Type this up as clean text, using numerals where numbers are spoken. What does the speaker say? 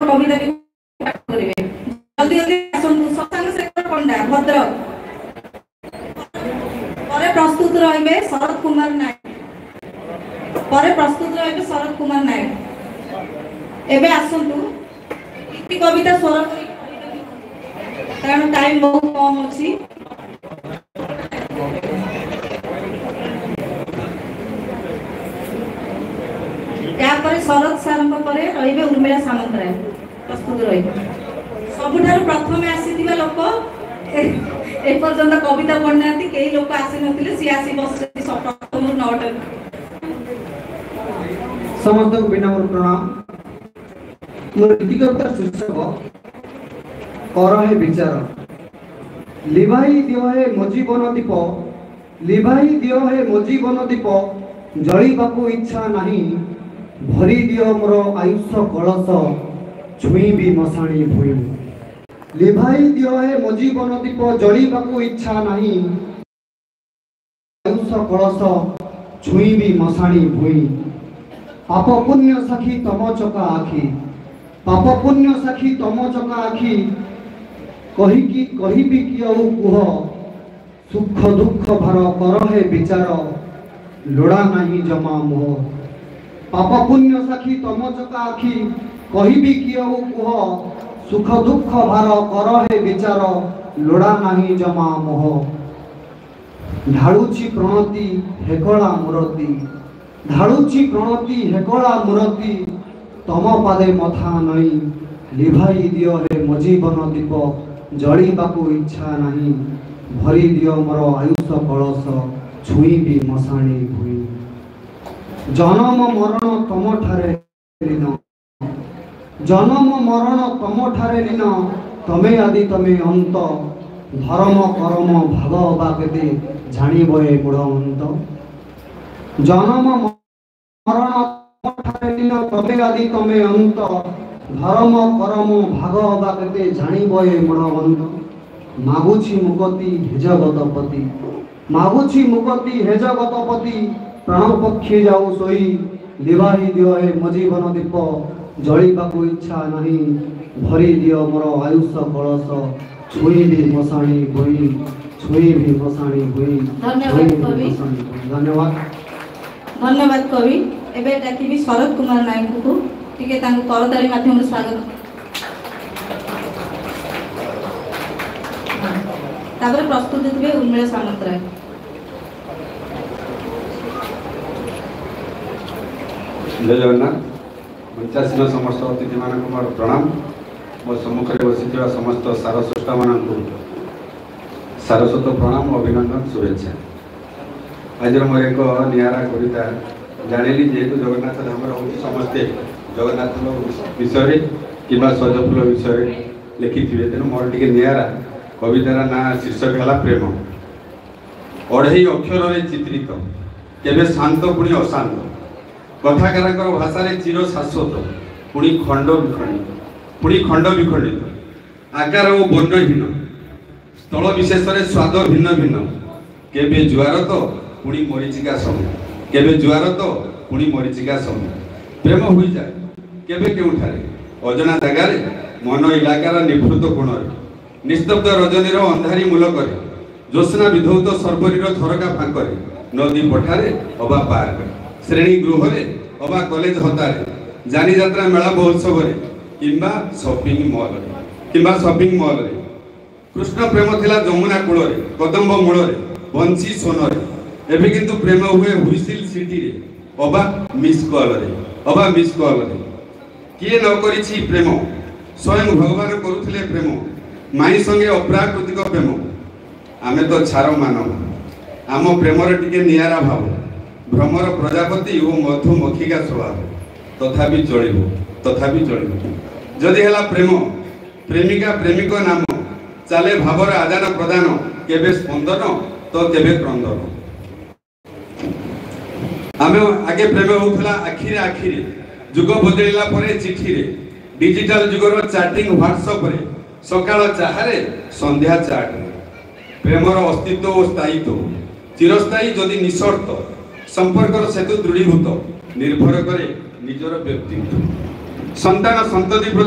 କବିତା ପାଠ କରିବେ। ଜଲଦି ଜଲଦି ଆସନ୍ତୁ। ଶଶାଙ୍କ ଶେଖର ପଣ୍ଡା, ଭଦ୍ରକ। ପରେ ପ୍ରସ୍ତୁତ ରହିବେ ଶରତ କୁମାର ନାୟକ। ପରେ ପ୍ରସ୍ତୁତ ରହିବେ ଶରତ କୁମାର ନାୟକ। ଏବେ ଆସନ୍ତୁ ଗୀତି କବିତା ସ୍ୱର କରି, କାରଣ ଟାଇମ ବହୁତ କମ ଅଛି। ତାପରେ ଶରତ ସାରଙ୍କ ପରେ ରହିବେ ଉର୍ମିଳା ସାମନ୍ତରାୟ, ପ୍ରସ୍ତୁତ ରହିବେ। ସବୁଠାରୁ ପ୍ରଥମେ ଆସିଥିବା ଲୋକ ଏପର୍ଯ୍ୟନ୍ତ କବିତା ପଢିନାହାନ୍ତି। କେହି ଲୋକ ଆସିନଥିଲେ, ସିଏ ଆସି ବସିଛନ୍ତି ପ୍ରଥମରୁ 9ଟା। ସମସ୍ତଙ୍କୁ ବିନମ୍ର ପ୍ରଣାମ। ମୋର ଗୀତି କବିତାର ଶୀର୍ଷକ କର ହେ ବିଚାର। ଲିଭାଇ ଦିଅ ହେ ମୋ ଜୀବନ ଦୀପ, ଲିଭାଇ ଦିଅ ହେ ମୋ ଜୀବନ ଦୀପ, ଜଳିବାକୁ ଇଚ୍ଛା ନାହିଁ। ଭରି ଦିଅ ମୋର ଆୟୁଷ କଳସ, ଛୁଇଁବି ମଶାଣି ଭୂଇଁ। ଲିଭାଇ ଦିଅ ହେ ମୋ ଜୀବନ ଦୀପ, ଜଳିବାକୁ ଇଚ୍ଛା ନାହିଁ, ଆୟୁଷ କଳସ, ଛୁଇଁବି ମଶାଣି ଭୂଇଁ। ପାପ ପୁଣ୍ୟ ସାକ୍ଷୀ ତମ ଚକା ଆଖି, ପାପ ପୁଣ୍ୟ ସାକ୍ଷୀ ତମ ଚକା ଆଖି, କହିକି କହିବି କି ଆଉ କୁହ। ସୁଖ ଦୁଃଖ ଭାର କର ହେ ବିଚାର, ଲୋଡ଼ା ନାହିଁ ଜମା ମୋହ। ପାପ ପୁଣ୍ୟ ସାକ୍ଷୀ ତମ ଚକା ଆଖି, କହିବି କି ଆଉ କୁହ। ସୁଖ ଦୁଃଖ ଭାର କର ହେ ବିଚାର, ଲୋଡ଼ା ନାହିଁ ଜମା ମୋହ। ଢାଳୁଛି ପ୍ରଣତି ହେକଳା ମୂରତି, ଢାଳୁଛି ପ୍ରଣତି ହେକଳା ମୂରତି, ତମ ପାଦେ ମଥା ନଇଁ। ଲିଭାଇ ଦିଅ ହେ ମୋ ଜୀବନ ଦୀପ, ଜଳିବାକୁ ଇଚ୍ଛା ନାହିଁ। ଭରି ଦିଅ ମୋର ଆୟୁଷ କଳସ, ଛୁଇଁବି ମଶାଣି ଭୂଇଁ। ଜନମ ମରଣ ତମଠାରେ ଲୀନ, ଜନମ ମରଣ ତମଠାରେ ଲୀନ, ତମେ ଆଦି ତମେ ଅନ୍ତ। ଧର୍ମ କରମ ଭାଗ ଅବା କେତେ ଜାଣିବ ଏ ମୂଢ଼ମନ୍ତ। ଜନମ ମରଣ ତମଠାରେ ଲୀନ, ତମେ ଆଦି ତମେ ଅନ୍ତ। ଧର୍ମ କରମ ଭାଗ ଅବା କେତେ ଜାଣିବ ଏ ମୂଢ଼ମନ୍ତ। ମାଗୁଛି ମୁକତି ହେ ଜଗତପତି, ମାଗୁଛି ମୁକତି ହେ ଜଗତପତି, ପ୍ରାଣ ପକ୍ଷୀ ଯାଉ ଶୋଇ। ଲିଭାଇ ଦିଅ ହେ ମୋ ଜୀବନ ଦୀପ, ଜଳିବାକୁ ଇଚ୍ଛା ନାହିଁ। ଭରି ଦିଅ ମୋର ଆୟୁଷ କଳସ, ଛୁଇଁବି ମଶାଣି ଭୂଇଁ, ଛୁଇଁବି ମଶାଣି ଭୂଇଁ, ଧନ୍ୟବାଦ ଛୁଇଁବି କବି। ମଶାଣି ଭୂଇଁ। ଧନ୍ୟବାଦ। ଧନ୍ୟବାଦ କବି। ଏବେ ଡାକିବି ଶରତ କୁମାର ନାୟକଙ୍କୁ, ଟିକେ ତାଙ୍କୁ କରତାଳି ମାଧ୍ୟମରେ ସ୍ୱାଗତ। ତାପରେ ପ୍ରସ୍ତୁତ ଥିବେ ଉର୍ମିଳା ସାମନ୍ତରାୟ। ଜୟ ଜଗନ୍ନାଥ। ମଞ୍ଚାସୀନ ସମସ୍ତ ଅତିଥିମାନଙ୍କୁ ମୋର ପ୍ରଣାମ। ମୋ ସମ୍ମୁଖରେ ବସିଥିବା ସମସ୍ତ ସାରସ୍ୱତମାନଙ୍କୁ ସାରସ୍ୱତ ପ୍ରଣାମ, ଅଭିନନ୍ଦନ, ଶୁଭେଚ୍ଛା। ଆଜିର ମୋର ଏକ ନିଆରା କବିତା। ଜାଣିଲି ଯେହେତୁ ଜଗନ୍ନାଥ ଧାମର ହେଉଛି, ସମସ୍ତେ ଜଗନ୍ନାଥଙ୍କ ବିଷୟରେ କିମ୍ବା ସଜଫୁଲ ବିଷୟରେ ଲେଖିଥିବେ, ତେଣୁ ମୋର ଟିକେ ନିଆରା କବିତାର ନାଁ ଶୀର୍ଷକ ହେଲା ପ୍ରେମ। ଅଢ଼େଇ ଅକ୍ଷରରେ ଚିତ୍ରିତ, କେବେ ଶାନ୍ତ ପୁଣି ଅଶାନ୍ତ, କଥାକାରଙ୍କର ଭାଷାରେ ଚିର ଶାଶ୍ୱତ ପୁଣି ଖଣ୍ଡ ବିଖଣ୍ଡିତ, ପୁଣି ଖଣ୍ଡ ବିଖଣ୍ଡିତ, ଆକାର ଓ ବର୍ଣ୍ଣହୀନ, ସ୍ଥଳ ବିଶେଷରେ ସ୍ୱାଦ ଭିନ୍ନ ଭିନ୍ନ, କେବେ ଜୁଆର ତ ପୁଣି ମରିଚିକା ସମ, କେବେ ଜୁଆର ତ ପୁଣି ମରିଚିକା ସମ। ପ୍ରେମ ହୋଇଯାଏ କେବେ କେଉଁଠାରେ, ଅଜଣା ଜାଗାରେ, ମନ ଇଲାକାର ନିଭୃତ କୋଣରେ, ନିସ୍ତବ୍ଧ ରଜନୀର ଅନ୍ଧାରୀ ମୂଲକରେ, ଜ୍ୟୋତ୍ସ୍ନା ବିଧୌତ ସର୍ବରୀର ଝରକା ଫାଙ୍କରେ, ନଦୀ ପଠାରେ ଅବା ପାର୍କରେ, ଶ୍ରେଣୀ ଗୃହରେ ଅବା କଲେଜ ହତାରେ, ଯାନିଯାତ୍ରା ମେଳା ମହୋତ୍ସବରେ କିମ୍ବା ସପିଂ ମଲରେ, କିମ୍ବା ସପିଂ ମଲରେ। କୃଷ୍ଣ ପ୍ରେମ ଥିଲା ଯମୁନା କୂଳରେ, କଦମ୍ବ ମୂଳରେ, ବଂଶୀ ସୋନରେ। ଏବେ କିନ୍ତୁ ପ୍ରେମ ହୁଏ ହୁଇସିଲ ସିଟିରେ ଅବା ମିସ୍ କଲରେ, ଅବା ମିସ୍ କଲରେ। କିଏ ନ କରିଛି ପ୍ରେମ? ସ୍ୱୟଂ ଭଗବାନ କରୁଥିଲେ ପ୍ରେମ, ମାଇଁ ସଙ୍ଗେ ଅପ୍ରାକୃତିକ ପ୍ରେମ। ଆମେ ତ ଛାର ମାନବ, ଆମ ପ୍ରେମର ଟିକେ ନିଆରା ଭାବ, ଭ୍ରମର ପ୍ରଜାପତି ଓ ମଧୁମକ୍ଷିକା ସ୍ୱଭାବ। ତଥାପି ଚଳିବ, ତଥାପି ଚଳିବ। ଯଦି ହେଲା ପ୍ରେମ, ପ୍ରେମିକା ପ୍ରେମିକ ନାମ, ଚାଲେ ଭାବର ଆଦାନ ପ୍ରଦାନ, କେବେ ସ୍ପନ୍ଦନ ତ କେବେ କ୍ରନ୍ଦନ। ଆମେ ଆଗେ ପ୍ରେମ ହେଉଥିଲା ଆଖିରେ ଆଖିରେ, ଯୁଗ ବଦଳିଲା ପରେ ଚିଠିରେ, ଡିଜିଟାଲ ଯୁଗର ଚାଟିଂ ହ୍ୱାଟ୍ସଆପରେ, ସକାଳ ଚାହାରେ ସନ୍ଧ୍ୟା ଚାଟରେ। ପ୍ରେମର ଅସ୍ତିତ୍ୱ ଓ ସ୍ଥାୟିତ୍ୱ ଚିରସ୍ଥାୟୀ ଯଦି ନିଃସର୍ତ୍ତ, ସମ୍ପର୍କର ସେତୁ ଦୃଢ଼ୀଭୂତ, ନିର୍ଭର କରେ ନିଜର ବ୍ୟକ୍ତିତ୍ୱ, ସନ୍ତାନ ସନ୍ତତି ପ୍ରତି।